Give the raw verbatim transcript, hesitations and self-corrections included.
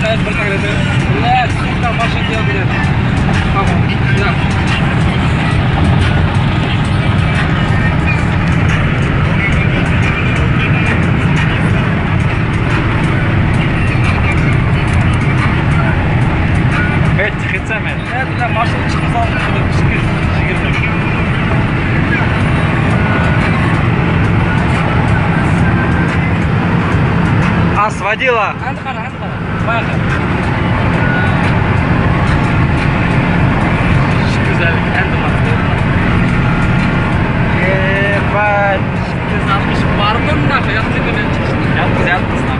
Evet, bir tane de. Evet, şurada maşın geldi. Tamam. Ya. Evet, çıkacağım ben. Evet, bir de maşın çıkıp aldım. Şükür, şükür. Ас водила. Hadi, hadi, hadi. Şu güzellik, en duman. Ебать. Yüz altmış var mı bunda? Yok, güzel kızlar.